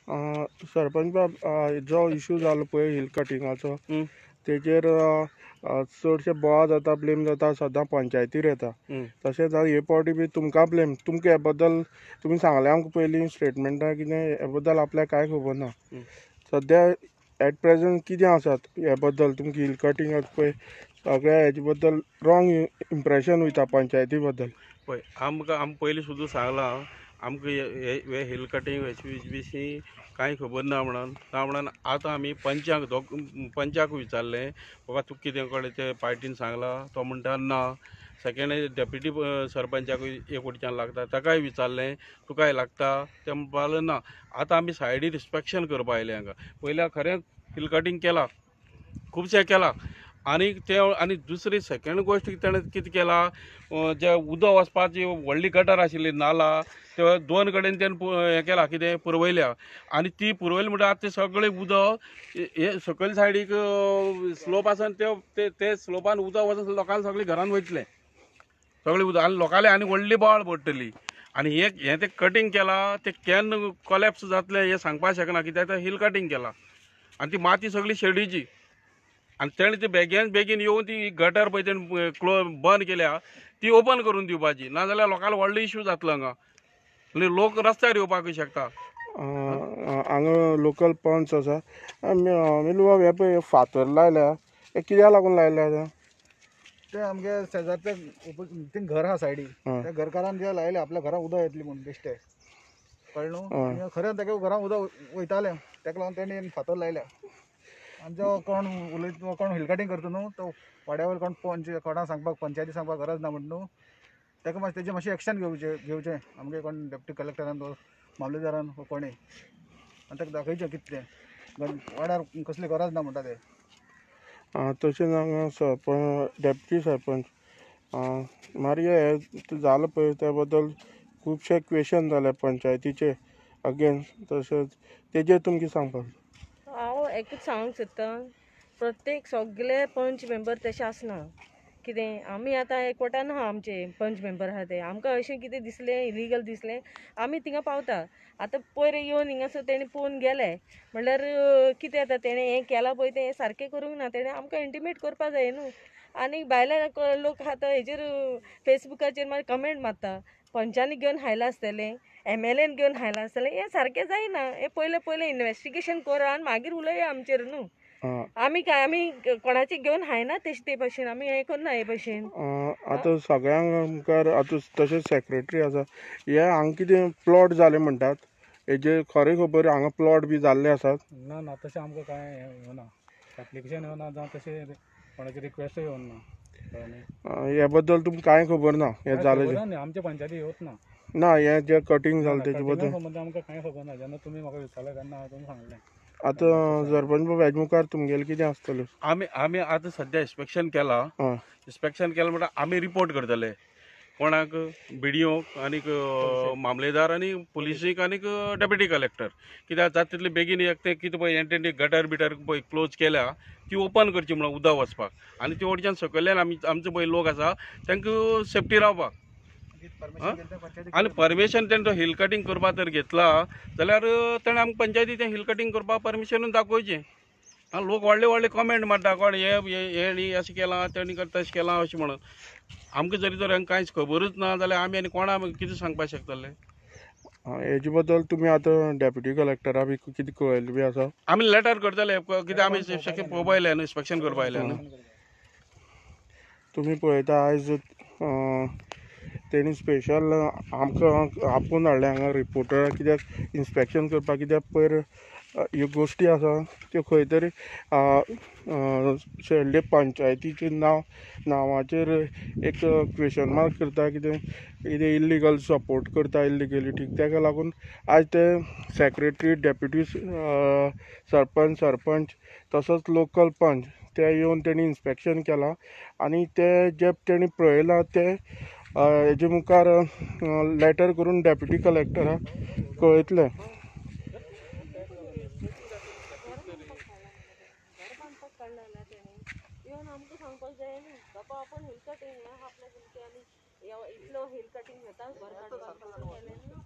सरपंच बाब, जो इशू जालो पळय हिल कटिंगाचो तेजेर चडशे बोवाळ जाता, ब्लेम जाता सदां पंचायतीर येता. तशेंच हे पावटी बी तुमकां ब्लेम, तुमकां हे बद्दल तुमी सांगलें आमकां पयलीं स्टेटमेंटा कितें हे बद्दल आपल्याक कांय खबर ना. सद्या एट प्रेजंट कितें आसात हे बद्दल तुमकां हिल कटिंग पळय सगळ्या हेजे बद्दल रॉंग इम्प्रेशन वयता पंचायती बद्दल. पळय आमकां आमी पयलीं सुद्दां सांगलां आमकां हे हिल कटिंग हेचे विशीं कांय खबर ना म्हणून. ना म्हणून आतां आमी पंचाक पंचाक विचारलें, बाबा तुका कितें कळ्ळें ते पार्टीन सांगलां, तो म्हणटा ना. सेकेंड डेप्युटी सरपंचाकूय एक वटच्यान लागता, ताकाय विचारलें तुकाय लागता, ते म्हणपाक लागले ना. आतां आमी सायडीर इन्स्पेक्शन करपा आयले हांगा. पयलीं खरें हिल कटिंग केलां, खुबशें केलां. आनी ते आनी दुसरी सेकेंड गोश्ट ताणें कितें केलां, जे उदक वचपाची व्हडली गटर आशिल्ली नाला ते दोन कडेन तेणें हें केलां कितें पुरवयल्या. आनी ती पुरवयली म्हणटा आतां तें सगळें उदक हे सकयल सायडीक स्लोप आसा ते ते स्लोपान उदक वचून लोकांक सगळीं घरान वयतलें सगळें उदक आनी लोकांले आनी व्हडली बोवाळ पडटली. आनी हें हें तें कटिंग केलां तें केन्ना कोलॅप्स जातलें हें सांगपाक शकना, कित्याक तें हिल कटिंग केलां आनी ती माती सगळी शेडीची. आनी तेणें ती बेगीन बेगीन येवन ती गटर पळय तेणें क्लोज बंद केल्या ती ओपन करून दिवपाची, नाजाल्यार लोकांक व्हडलो इश्यू जातलो हांगा आनी लोक रस्त्यार येवपाक शकता. हांगा लोकल पंच आसा. मिलू बाब, हे पळय फातर लायल्या हे कित्याक लागून लायल्या? ते आमगे शेजारचे ते घर आहा सायडी, त्या घरकारान जे लायले आपल्या घरां उदक येतली म्हूण बेश्टे, कळ्ळें न्हू. खरें तेगे घरां उदक वयतालें, तेका लागून तेणी फातर लायल्या. आनी जो कोण उलयता कोण हिल कटिंग करता न्हू तो वाड्या वयर कोण पंच कोणाक सांगपाक पंचायती सांगपाक गरज ना म्हण न्हू, ताका मातशें तेजें मातशें एक्शन घेवचें आमगे कोण डेप्युटी कलेक्टरान मामलेदारान कोणें, आनी ताका दाखयचें कितें तें वाड्यार कसली गरज ना म्हणटा ते. तशेंच हांगा सरपंच डेप्युटी सरपंच मागीर हें जालें पळय त्या बद्दल खुबशे क्वेशन जाले पंचायतीचे अगेन्स्ट, तशेंच तेजेर तुमकां सांगपाक. हांव एकूच सांगूंक सोदतां, प्रत्येक सगळे पंच मेंबर तशें आसना. कितें आमी आतां एकवटान आहा, आमचे पंच मेंबर आहा ते आमकां अशें कितें दिसलें इलिगल दिसलें आमी थिंगा पावता. आतां पयर येवन हिंगासर तेणें पळोवन गेले म्हणल्यार कितें जाता, तेणें हें केलां पळय तें सारकें करूंक ना, तेणें आमकां इंटिमेट करपा जाय न्हू. आनी भायले लोक आतां हेजेर फेसबुकाचेर मागीर कमेंट मारता, पंचांनी घेवन हायलां आसतलें, एमएलएन घेवन हायलां आसतलें, हें सारकें जायना. हें पयलें पयलें इन्वेस्टिगेशन करा आनी मागीर उलया आमचेर न्हू. आमी काय आमी कोणाचे घेवन हायना तशें ते भशेन आमी हें करना हे भशेन. आतां सगळ्यांक मुखार आतां तशेंच सेक्रेटरी आसा, हे हांगा कितें प्लॉट जाले म्हणटात हेजे खरें खबर हांगा प्लॉट बी जाल्ले आसात? ना ना तशें आमकां कांय येवना, एप्लिकेशन येवना जावं तशें कोणाचे रिक्वेस्ट येवना. हे बद्दल तुमकां कांय खबर ना? हें जालें आमच्या पंचायती येवच ना. ना हें जें कटिंग जालें तेजे बद्दल संबंद आमकां कांय खबर ना. जेन्ना तुमी म्हाका विचारलें तेन्ना हांवें तुमकां सांगलें. आतां सरपंच बाब हेजे मुखार तुमगेलें कितें आसतलें? आमी आमी आतां सद्या इन्स्पेक्शन केलां. इन्स्पेक्शन केलां म्हणटा आमी रिपोर्ट करतले कोणाक, बीडीओक आनीक मामलेदार आनी पुलिसीक आनीक डेप्युटी कलेक्टर. कित्याक जाता तितले बेगीन एक तें कितें पळय हें तेणी गटर बिटर पळय क्लोज केल्या ती ओपन करची म्हणून उदक वचपाक, आनी ते वटच्यान सकयल्यान आमी आमचो पळय लोक आसा तांकां सेफ्टी रावपाक. आनी परमिशन तेणें तो हिल कटिंग करपाक जर घेतला जाल्यार तेणें आमकां पंचायती तें हिल कटिंग करपाक परमिशनूच दाखोवचें. आनी लोक व्हडले व्हडले कमेंट मारता कोण हे हेणी अशें केलां तेणी तशें केलां अशें म्हणून. आमकां जरी तर कांयच खबरूच ना जाल्यार आमी आनी कोणा कितें सांगपाक शकतले? हेजे बद्दल तुमी आतां डेप्युटी कलेक्टरा बी कितें कळयलें बी आसा? आमी लेटर करतले कित्याक आमी पळोवपा आयल्या न्हू, इन्स्पेक्शन करपा आयल्या न्हू. तुमी पळयता आयज तेणी स्पेशल आमकां आपोवन हाडलें हांगा रिपोर्टर कित्याक इन्स्पेक्शन करपाक, कित्याक पयर ह्यो गोश्टी आसा त्यो खंय तरी शेल्डे पंचायतीचे नांवाचेर एक क्वेशन मार्क करता, कितें कितें इल्लिगल सपोर्ट करता इल्लिगलिटीक. ताका लागून आयज ते सेक्रेटरी डेप्युटी सरपंच सरपंच तसोच लोकल पंच ते येवन तेणी इन्स्पेक्शन केलां आनी ते जे तेणी पळयलां ते हेजे मुखार लेटर करून डेप्युटी कलेक्टराक कळयतले. आमकां सांगपाक जाय न्हू बाबा आपूण हिल कटिंग हें आपल्या तुमचें आनी इतलो हिल कटिंग जाता घर काडपाक केलें न्हू.